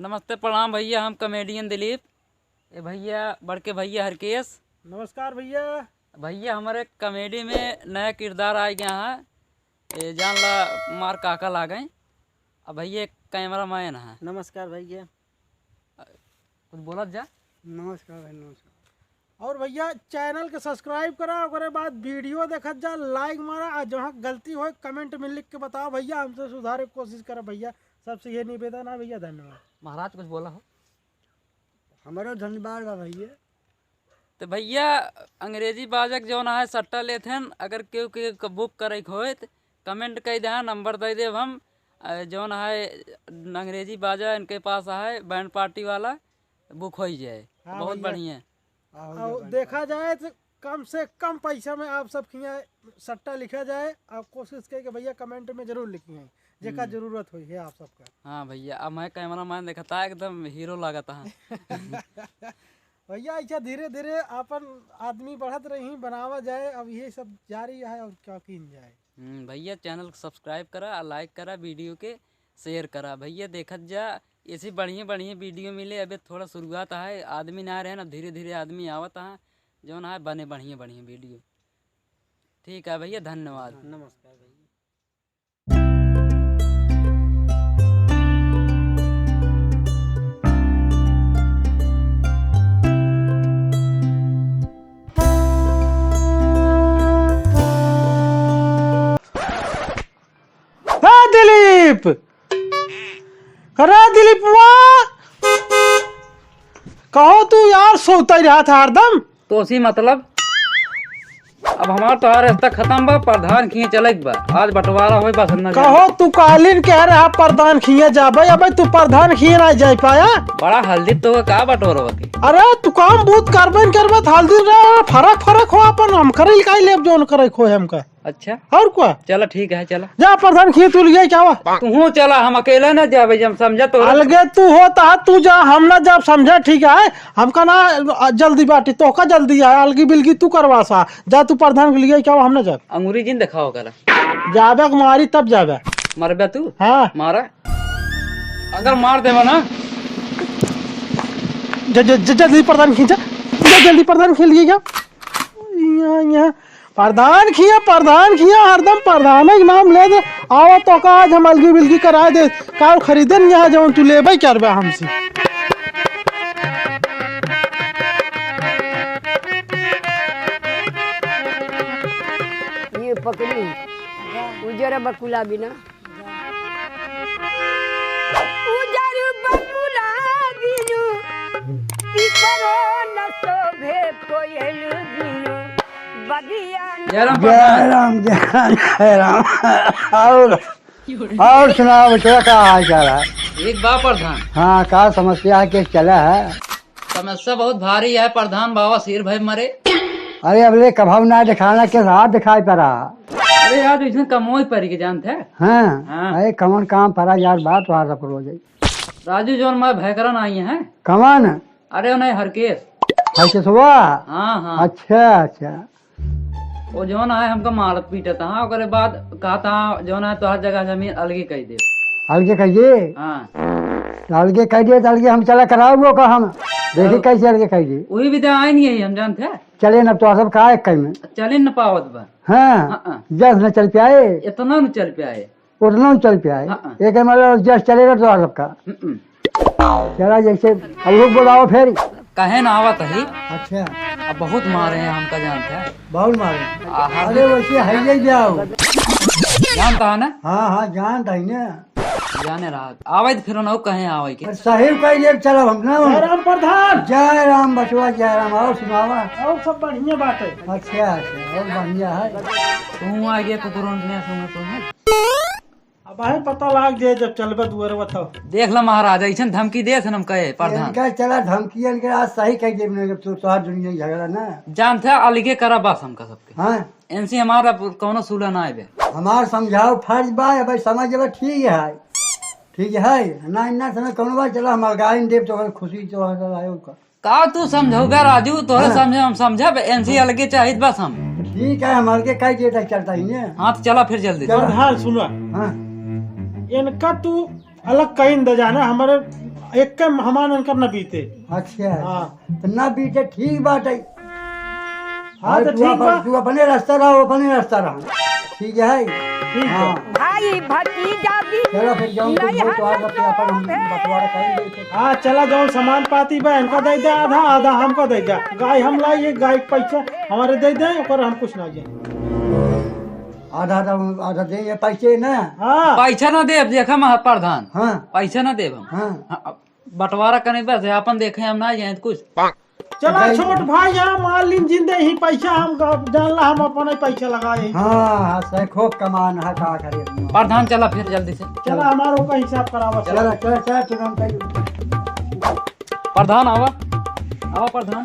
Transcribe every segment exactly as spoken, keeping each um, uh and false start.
नमस्ते, प्रणाम भइया, हम comedian दिलीप। ए भइया, बड़के भइया हरकेश। नमस्कार भइया। भइया, हमरे comedy में नया किरदार आइ गया है। ए जान ला, मार काका लागइ। अब भइया, cameraman है। नमस्कार भइया। अ, कुछ बोलत जा। नमस्कार भाई, नमस्कार। और भइया, channel के subscribe करा, ओकरे बाद video देखत जा, like मारा, आ जहाँ गलती होए, comment में लिख के बताओ भइया, हमसे सुधारे के कोशिश करा भइया। सबसे ये निवेदन है भइया, धन्यवाद। महाराज, कुछ बोला हो? हमरो धन्यवाद बा भइया। तो भइया, अंग्रेजी बाजा के जौन है सट्टा लेत हन, अगर केहू के क-, book करे के होए तो comment कइ दे, number दे देब हम। अ, जौन है अंग्रेजी बाजा इनके पास है, band party वाला, book होइ जाए। हाँ बहुत भइया। बढ़िया। हाँ, होइ और जाए band देखा party। जाए तो कम से कम पैसा में आप सब खिया सट्टा लिखा जाए। आप कोशिश करिए भइया, comment में जरूर लिखिए, जेका हम्म। जरूरत होई है आप सबका। हाँ भइया, अब मैं cameraman देखता एकदम hero लागत है। भइया, ऐसा धीरे धीरे अपन आदमी बढ़त रही, बनावा जाए, अब ये सब जारी है और क्या कीन जाए। हम्म, भइया, channel को subscribe करा, like करा, video के share करा। भइया, देखत जा, ऐसे बढ़िया बढ़िया video मिले। अबे थोड़ा शुरुआत है, आदमी ना रहे ना, धीरे धीरे आदमी आवत है। जौन है बने बढ़िया बढ़िया video। ठीक है भइया, धन्यवाद। नमस्कार भइया। ए दिलीप, अरे दिलीपवा, कहो तू यार, सोता ही रहा था हरदम। तोसी मतलब? अब हमार तोहार रिश्ता खतम बा, प्रधान खिए चले के बा। आज बंटवारा होई बस, न जाए। कहो तू कालिन कह रहा प्रधान खिए जाबे, अबे तू प्रधान खिए ना जाए पाया। बड़ा हल्दी तो का बटोर होती। अरे तू काम बहुत करबे न करबे, तो हल्दी रहे, फरक फरक हो अपन, हम करे काई लेब जौन करे खो हमका। अच्छा। और का? चला ठीक है, चला। जा प्रधान खिए तू लिए क्या हुआ? तू चला, हम अकेला ना जाबे, जब समझा तो। अलगे तू होता है, तू जा, हम ना जाब, समझा, ठीक है? हमका ना, अ, जल्दी बाटी, तोहका जल्दी है, अलगी बिलगी तू करवा सा। जा तू प्रधान के लिए क्या, हम ना जाब। अंगूरी जिन देखाओ करा। जाबे के मारी तब जाबे। मरबे तू? हाँ। मारा। अगर मार देबा ना। ज-, ज-, ज-, जल्दी प्रधान खींचा। ज-, जल्दी प्रधान खेल लिए क्या? यहाँ, यहाँ। प्रधान खिया, प्रधान खिया, हरदम प्रधान के नाम ले दे। आवा तो का आज हम अलगी बिलगी कराए दे। का खरीदन यहाँ जौन तू लेबे करबे हमसे। ये पकड़ी। उजर बकुला बिना। उजर बकुला बिनु, पिपरो न शोभे कोयल बिनु, बगिया न जय राम प्रधान। जय राम, जय राम, जय राम। और, और सुनाओ बचवा, का हाल चाल है? ठीक बा प्रधान। हाँ, का समस्या है, के चला है? समस्या बहुत भारी है प्रधान बाबा, सिर भय मरे। अरे अब ले कभाव ना दिखाना, के हाथ दिखाई पड़ा। अरे यार, तो इसने कमोई पड़ी के जानते हैं? हाँ। हाँ। अरे कमन काम पड़ा यार, बात वहाँ सब रोज है। राजू जौन मैं भयकरन आई है। कमन? अरे नहीं, हरकेश। हरकेशवा? हाँ, हाँ। अच्छा, अच्छा। वो जौन है हमका मारत पीटत, हाँ, ओकरे बाद कहता, जौन है तोहार जगह जमीन अलगे कह दे। अलगे कह दे? हाँ। तो अलगे कह दे, तो अलगे हम चला कराओ वो का हम। देखी हाँ। कैसे अलगे कह दे। वही भी तो आए नहीं है, हम जानते हैं। चले न तो सब का एक कहीं में। चले न पावत बा। हाँ। हाँ, हाँ। जस न चल पाए। इतना न चल पाए। उतना न चल पाए। हाँ, हाँ। एक मतलब जस चलेगा तो सबका। हम्म। चला जैसे अब लोग बोलाओ फिर। कहे ना आवत ही। अच्छा। अब बहुत मारे हैं हमका जानते हैं। बहुत मारे। आहा। अरे वैसे है ही जाओ। जानता है ना? हाँ, हाँ, जानता ही ना। जाने रहा। आवे तो फिर ना कहे आवे के। अरे सही कह दिए, चलो हम ना। जय राम प्रधान। जय राम बचवा, जय राम। और सुनावा। और सब बढ़िया बात है। अच्छा, अच्छा, और बढ़िया है। तू आ गया कुकुरों ने सुना तुम्हें। अब आहे पता लाग जाए जब चलबे दुआरवा तब। देख ला महाराज, ऐसन धमकी दे हम कहे प्रधान। इनका चला धमकी, इनके आज सही कह देब ना, जब तू तोहार दुनिया झगड़ा ना। जानते अलगे करा बस हमका सबके। हाँ। इनसे हमारा कौनो सुलह ना आवे। हमार समझाओ फर्ज बा, अब समझ लेबा ठीक है। ठीक है, ना, ना समझ कौनो बात, चला हम अलगाइन देब तो खुशी तो है, चला है उनका। का तू समझौबे राजू? तोहरे हाँ। समझे हम समझब, एनसी अलगे चाहित बस हम। ठीक है, हम अलगे कह दिए तक चलता ही नहीं। हाँ, तो चला फिर जल्दी से। चला। प्रधान, सुनो। हाँ। इनका तू अलग कहीं दे जाना, हमारे एक के हमान इनकर न बीते। अच्छा। हाँ। तो ना बीते, ठीक बात है। हाँ, अरे तो तू ठीक अपन, बा। तू अपने रास्ता रहो, अपने रास्ता रहो। ठीक है? ठीक है। हाँ। भाई भतीजा भी चलो फिर जाऊँ, तुम नहीं तो है, आ सकते, अपन हम बंटवारा करेंगे। हाँ, चला, जौन सामान पाती बा, इनका दे दे आधा, आधा हमको दे दे। गाय हम लाई, ये गाय के पैसा हमारे दे दे, ओकर हम कुछ ना जाए। आधा, आधा, आधा दे, ये पैसे ना। हाँ। पैसा ना देब, देखा महा प्रधान। हाँ। पैसा ना देब हम। हाँ। हाँ, अब बंटवारा करे बस, अपन देखे हम ना जाए कुछ। चला भाई। छोट भाई, यहाँ मालिन जिंदे ही पैसा हम ग-, जानला हम अपने पैसा लगाए। हाँ, हाँ, सही खूब कमान है, का करे। प्रधान चला फिर जल्दी से। चला हमारो का हिसाब करावा। चला, चला, चला, तुरंत चल। प्रधान आवा, आवा प्रधान।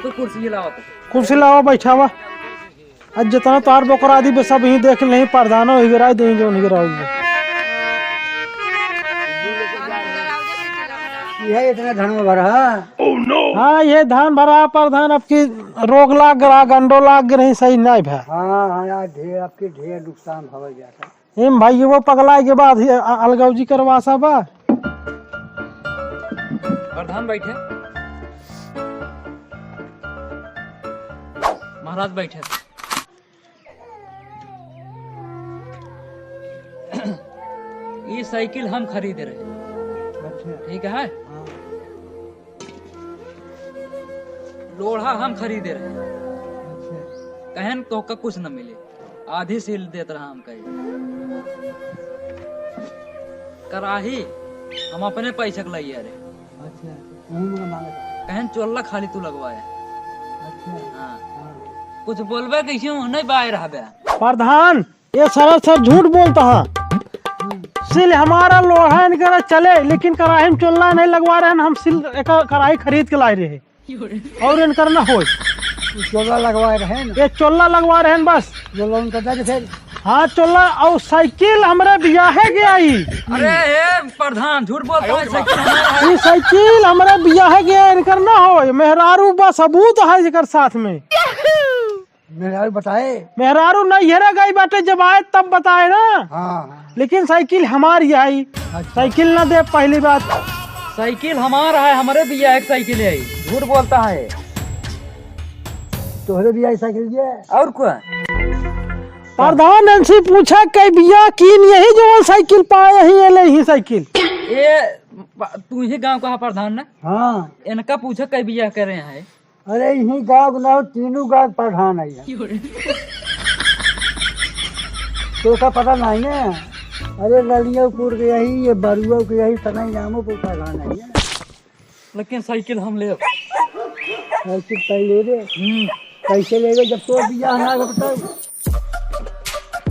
तू कुर्सी लावा तू। कुर्सी लावा, बैठावा। आज जितना तोहार बकरादी बे सब ही देख लेही, प्रधानो हिगराई देही जौन हिगराई बे। यह इतना धन में भरा? हाँ, ये धान भरा प्रधान, अब की रोग लाग रहा, गंडो लाग रही, सही नहीं भा। हाँ, हाँ, यार, ढेर, आपके ढेर नुकसान हो जाता। एम भाई, वो पगला के बाद ही अ-, अलगौजी करवासा बा। प्रधान बैठे। महाराज बैठे। ये साइकिल हम खरीदे रहे। अच्छा। ठीक है? हाँ। लोढ़ा हम खरीदे रहे। अच्छा। कहन तोहका कुछ न मिले, आधी सील देत रहा हम कही। कराही हम अपने पैसा के लाइए रे। अच्छा, अच्छा। कहन चोल्ला खाली तू लगवाए। अच्छा। हाँ। हाँ। कुछ बोलबे कैसे हो, नहीं बाय रहबे। प्रधान, ये सरासर झूठ बोलता है। हम्म। सिल हमारा लोढ़ा इनकरा चले, लेकिन कराही में चोल्ला नहीं लगवा रहे हैं, हम सिल एक कराही खरीद के लाए रहे। और इनकर ना होई। चोल्ला लगवाए रहे ना। ये चोल्ला लगवा रहे हैं बस। चोल्ला उनका दे दे फिर। हाँ, चोल्ला और साइकिल हमरे बियाहे के आई। अरे हे प्रधान, झूठ बोलता है, साइकिल हमारा है। ये साइकिल हमरे बियाहे के आई, इनकर ना होई। मेहरारू बा सबूत है जेकर साथ में। मेहरारू बताए? मेहरारू नैहरे गई बाटे, जब आए तब बताए ना। हाँ, हाँ। लेकिन साइकिल हमारी आई। अच्छा। साइकिल ना दे, पहली बात। साइकिल हमारा है, हमारे बियाहे के साइकिल है। झूठ बोलता है। तोहरे बियाहे साइकिल ये? और कौन? प्रधान इनसे पूछा, कई बियाह कीन यही जवन साइकिल पाए ही, ये ले ही साइकिल। ये प-, तू ही गाँव का प्रधान ना? हाँ। इनका पूछा, कई बियाह करे हैं? अरे, इही गाँव के ना हो, तीनों गाँव के प्रधान है यहाँ। तो का पता नहीं है? अरे, ललियापुर के यही, ये बरुआ के यही, सनई नामों पर प्रधान है यहाँ। लेकिन साइकिल हम लेब। साइकिल पहले रे। हम्म। कैसे लेबे जब तोर बियाह ना हो तब?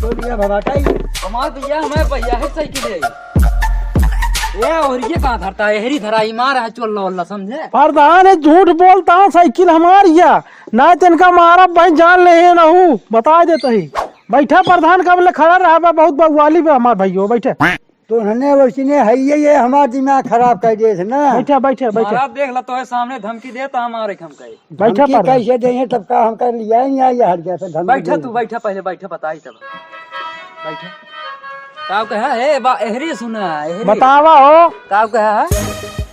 तोर बियाह भवाटा ही। हमार बियाह में भैया है साइकिल है। ए, और ये कहाँ धरता है? हेरी धरा ही मार है चोल्ला ओल्ला, समझे? प्रधान है, झूठ बोलता है, साइकिल हमार या। ना तो इनका मारा भाई जान ले है ना हूँ, बता देता ही। बैठा प्रधान, कब ले खड़ा रहा बा, बहुत बउआली बा हमार भाइयों, बैठे। तो उन्होंने वैसने है ये, ये हमार दिमाग खराब कर दिए थे ना। बैठा, बैठा, बैठा। महाराज देख ला, तोहे सामने धमकी देता हमारे, हम कहे। बैठा धमकी पर। कैसे दे हैं, तब का हमका लिया ही नहीं आया हट गया था धमकी बैठा देने। तू, बैठा पहले, बैठा, बताई तब। बैठा। का कहा है? बा-, एहरी सुना, एहरी। बतावा हो। का कहा है?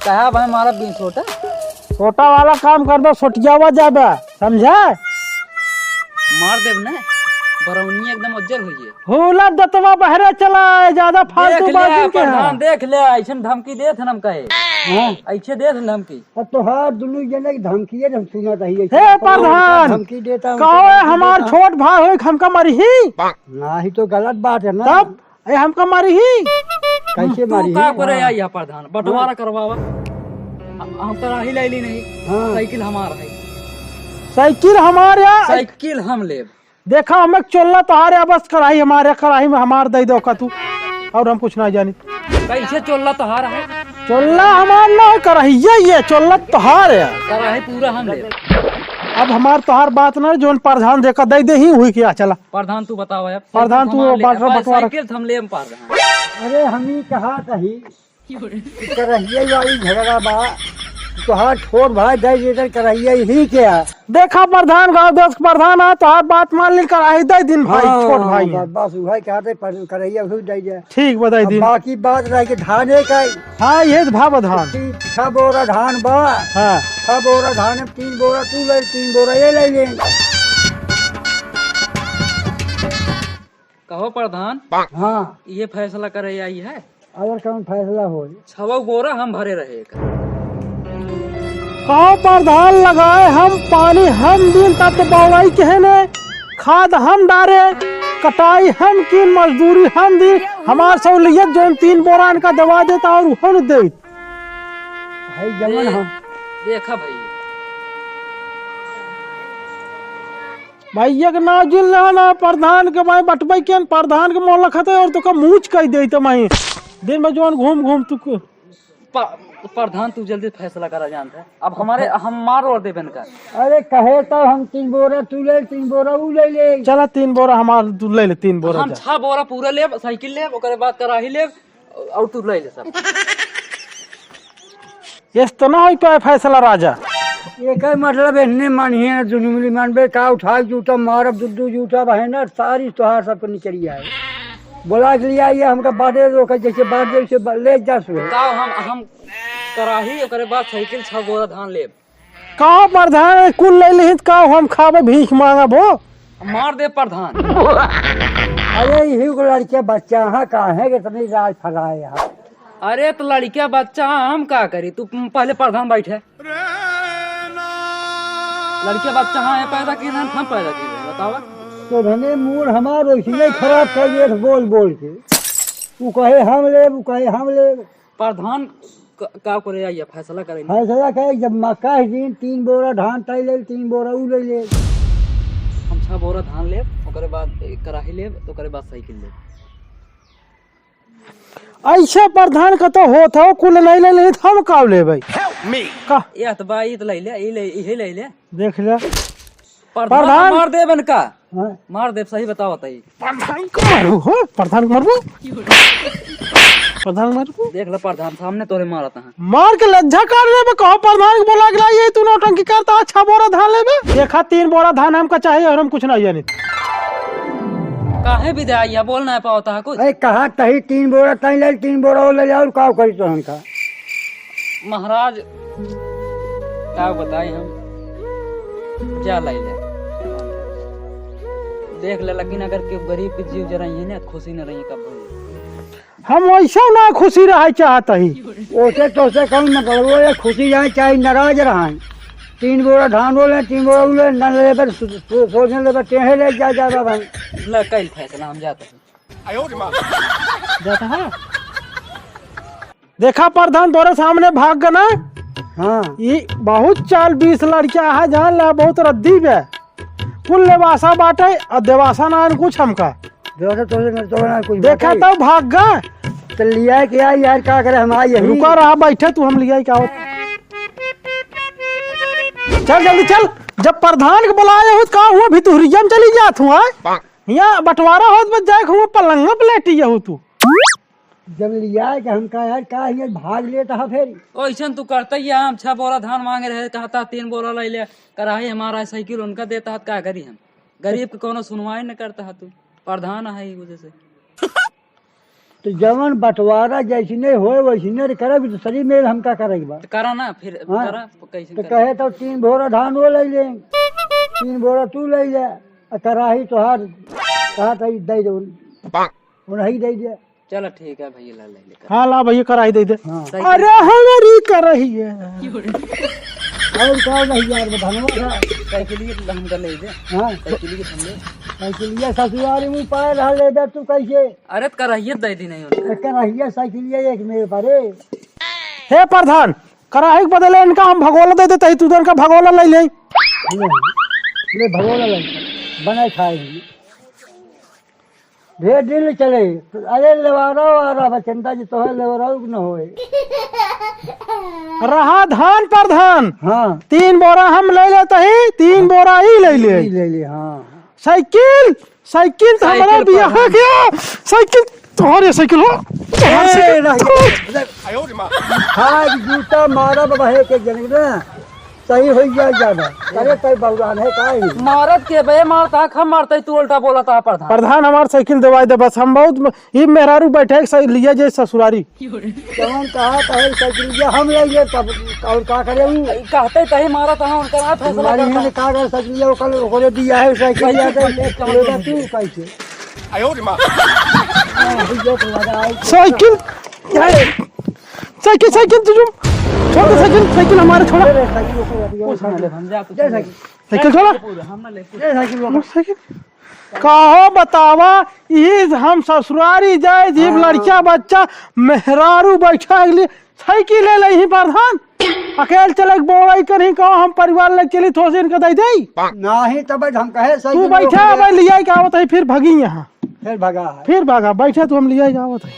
कहा भाई मारा बीस सोटा। सोटा वाला काम कर दो, सोटियावा जाबे, समझा? मार देब ने, बरौनी एकदम उज्जर होइए। हुला दतवा बहरे चला, ज्यादा फालतू देख ले, बात नहीं कहा। प्रधान, देख ले, ऐसन धमकी देत हन हम कहे। हाँ। ऐसे देत हन धमकी। अब तोहार दुनू जने की धमकी है, हम सुनत हई, ऐसे हे कौन प्रधान, धमकी देता, कहो उनका ए, धमकी हमार देता। छोट भाई होई, हमका मरही? ना ही तो गलत बात है ना। तब ए, हमका मारी ही। कैसे तू मारी का ही? करे हाँ। आई है प्रधान? बंटवारा हाँ। करवावा। हम, हम कराही ले ली नहीं। हाँ। साइकिल हमार है। साइकिल हमार या? साइकिल हम लेब। देखा, हमें चोल्ला तोहार या, बस कराही हमार या, कराही में हमार दे दो का तू। और हम कुछ ना जानी। कैसे चोल्ला तोहार है? चोल्ला हमार ना है, कराही ये, ये चोल्ला तोहार है। कराही पूरा हम लेब। अब हमार तोहार बात ना, जोन प्रधान देखा दे दे ही हुई क्या, चला। प्रधान तू बतावा यार। प्रधान तू साइकिल हमार ले, बांट रहा भाई, बंटवारा। साइकिल थम लेम प्रधान। अरे हम ही कहा कही कि करहिया वाली झगड़ा बा, तोहार छोट भाई दे देते करहिया ही क्या? देखा प्रधान, गाँव देश के प्रधान है, तोहार बात मान ली, कराही दे दिन भाई, हाँ, छोट भाई है। बस, बस उहे कहते पर करहिया भी दे दे। ठीक, बताई अब दिन। बाकी बात रह के धाने का। हाँ, ये तो भाव धान। तीन, छह बोरा धान बा। हाँ। छह बोरा धान में तीन बोरा तू ले, तीन बोरा ये ले ले। कहो प्रधान। हाँ। ये फैसला करे आई है? अगर कौन फैसला होई? छवौ बोरा हम भरे रहे एकर। कहो प्रधान, लगाए हम पानी हम दिन, तब तो बउआई केहने, खाद हम डारे, कटाई हम कीन, मजदूरी हम दी, हमार सहूलियत जौन तीन बोरा इनका दवा देता और उहन देत। भाई जवन दे-, हम देखा भाई। भाई एक नाव जिन लेहा ना, प्रधान के भाई बटबै केन, प्रधान के मोहल्ला खते और तोका मूछ कह देते भाई। दिन में जौन घूम घूम तू क- प-, प्रधान तू जल्दी फैसला करा जानता है। अब हमारे, हम मार और देबे इनका। अरे कहे तो हम तीन बोरा तू ले, तीन बोरा ऊ ले ले। चला तीन बोरा हमार तू ले ले, तीन बोरा हम जा। छह बोरा पूरा लेब, साइकिल लेब, ओकरे बाद कराही लेब, और तू ले ले सब। एस तो ना होई पाए फैसला राजा। एकर मतलब एहने मानिए ना, दुनिया मानबे का, उठाई जूता मारब, दुद्दू जूता बहे ना, सारी तोहार सबके निकल आए। बोला के लिया ये हमका बाटे दो, जैसे बाटे जैसे ब-, ले जा सुबह। बताओ हम, हम कराही, ओकरे बाद साइकिल छह बोरा धान लेब। का प्रधान, कुल ले लिहित का, हम खाबे भीख मांगब हो? मार दे प्रधान। अरे यही को लड़के बच्चा, हाँ, काहे के इतनी राज फैलाए यहाँ? अरे तो लड़के बच्चा, हम का करी? तू पहले प्रधान बैठे। लड़के बच्चा, हाँ, ये पैदा किए हैं, हम पैदा किए हैं, बतावा। तो धने मूड हमार वैसे नहीं खराब कर दिए बोल बोल के। वो कहे हम ले, वो कहे हम ले। प्रधान क-, का करे आइए, फैसला करेंगे। फैसला करे, जब मक्का है दिन, तीन बोरा धान तय ले, तीन बोरा ऊ ले ले। हम छह बोरा धान लेब, ओकरे बाद, ए, कराही लेब, तो ओकरे बाद साइकिल लेब। ऐसे प्रधान का तो होत हो, कुल नहीं ले लेत, हम का लेबै? Help me! का? ये तो बा, ये तो ले ले, ये ले, ये ले ले। देख ले। प्रधान प्रधान। मार देबन का? हाँ। मार देब, सही बताओ, बताई। प्रधान को मारू हो, प्रधान को मारू। प्रधान को मारू। देख ले प्रधान, सामने तोरे मारत हैं। मार के लज्जा काट देबे, कहो प्रधान के बोला के लाई, ये तू नौटंकी करता है, छह बोरा धान लेबे। देखा, तीन बोरा धान हमका चाहिए और हम कुछ नहीं जाने। काहे विदाई है, बोल ना पावता है कुछ। अरे कहा तही तीन बोरा तही ले, तीन बोरा वो ले जाओ, और का करी तो हमका? महाराज, का बताई हम? जा लाई ले। देख ले, लेकिन अगर केहू गरीब के जीव जराई है ना, खुशी न रही कब। हम वैसे ना खुशी रहे चाहत ही। ओसे तोसे कौन मतलब, वो ये खुशी रहे चाहे नाराज रहे। तीन बोरा धान बोले, तीन बोरा उले, न लेबर सो-, सो-, सोचने लेबर टेढ़े ले जा, जा रहा भाई। ला, कल फैसला हम जाते हैं। जाता है? देखा प्रधान, तोरे सामने भाग गना। हाँ। ई बहुत चाल बीस लड़कियां है, जान ला, बहुत रद्दी बे। कुल लेवासा बाटे, और देवासा ना आन कुछ हमका। देवासा तो ना, तो ना कुछ देखा बाटे। तो भाग गा। तो लिया के आई यार, का करे, हम आई यही। रुका रहा, बैठे तू, हम लिया का होत। चल जल्दी चल, जब प्रधान के बुलाए हो तो का हुआ, भी तुहरिया में चली जात हुआ। यहाँ बंटवारा होत बस जाए हुआ, पलंग पे लेटी हो तू। जब लिया के हमका यार का ये भाग लेता है फिर। ओइसन तू करता ही है, हम छह बोरा धान मांगे रहे, कहता तीन बोरा ले ले, कराही हमारा साइकिल उनका देता है, का करी हम? गरीब के कोनो सुनवाई न करता है तू, प्रधान है ई वजह से। तो जवन बंटवारा जैसने होए वैसने रे करब, तो सही मेल हमका करे के बा। तो करा ना फिर, हाँ। करा, कैसे तो करा? कहे तो तीन बोरा धान वो ले ले, तीन बोरा तू ले ले, आ कराही तोहार, कहा तो ई दे दो, उन्हीं दे दे। चलो ठीक है भैया, ला ले लेकर। हाँ, ला भैया, कराही दे दे। हाँ। साइकिल। अरे हमारी कराही है। और का भैया, यार, धनवा था। साइकिल ये तो हम कर ले दे। हाँ। साइकिल ये तो हम ले। साइकिल ये ससुराल में पाए रह ले दे तू कैसे? अरे तो कराही दे दी नहीं होती। तो कराही साइकिल ये एक मेरे पर है। हे प्रधान, कराही के बदले इनका हम भगोला दे देते ही, तू तो इनका भगोला ले ले। ले, ले भगोला ले, बनाए खाए। ढेर दिन ले चले। अरे लेवारा वारा बा, चिंता जी तोहे लेवारा न होए। रहा धान प्रधान। हाँ। तीन बोरा हम ले लेते ही, तीन बोरा ही ले ले। ई ले ले, हाँ। साइकिल, साइकिल तो हमारा साइकिल बिया पर हो गया। साइकिल, तोहरे साइकिल हो, ए, रह। हाथ जूता मारब बहे के जने ना, सही होइ जाए जाना। अरे, तै बौरान है का ही? मारत के बे, मारत है, हम मारत है, तू उल्टा बोलत है, प्रधान। प्रधान, हमार साइकिल देवाई दे बस, हम बहुत म-, ई मेहरारू बैठे के सही लिया जे ससुरारी। जवन कहा तहे साइकिल लिया, हम ले लिए तब और का करे ऊ? कहते तही मारत है, उनका ना फैसला हमारी करता। इन्होंने का कर साइकिल लिया, ओकर, ओकरे दिया है साइकिल लिया, साइकिल ले जा तू कैसे? आयो रे माँ। हाँ, भैया तो लगा है। साइकिल, साइकिल, साइकिल तुझे छोड़ दे, साइकिल, साइकिल हमारे छोड़ा। अरे, साइकिल को कुछ ना ले, हम जा, तू जा साइकिल। साइकिल छोड़ा। हम ना ले। जा साइकिल को। साइकिल। कहो बतावा, ई हम ससुरारी जाए, जीव हाँ। लड़का बच्चा, मेहरारू बैठा अगली साइकिल ले ले ही प्रधान। अकेल चले के बोलई करही, कहो हम परिवार ले चली, थोसिन के दे दे। नाही, तब हम कहे तू साइकिल बैठा, रोक ले। अब लिया के आवत है, फिर भगी यहाँ। फिर भगा है। फिर भगा, बैठा तू, हम लिया के आवत है।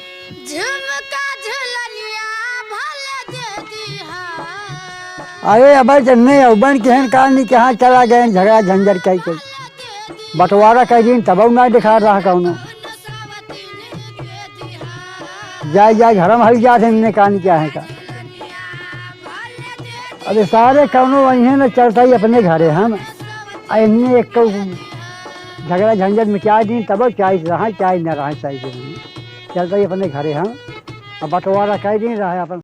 झुमका झुलनिया भले दे दिहा। अरे अबे जन्ने अउबन केहन का नहीं, कहाँ चला गए झगड़ा झंझट कई कई। बंटवारा कई दिन तब ना दिखा रहा कौनो। जाए जाए घर में हल जात है, इन्ने का नहीं क्या है का। अरे सारे कौनो वहीं न चलता ही अपने घरे हम। आ इन्ने एक झगड़ा झंझट में क्या दिन तब चाहे रहा, चाहे न रहा, चाहे दिन चलता ही अपने घरे हम। अब बंटवारा कई दिन रहा है अपन।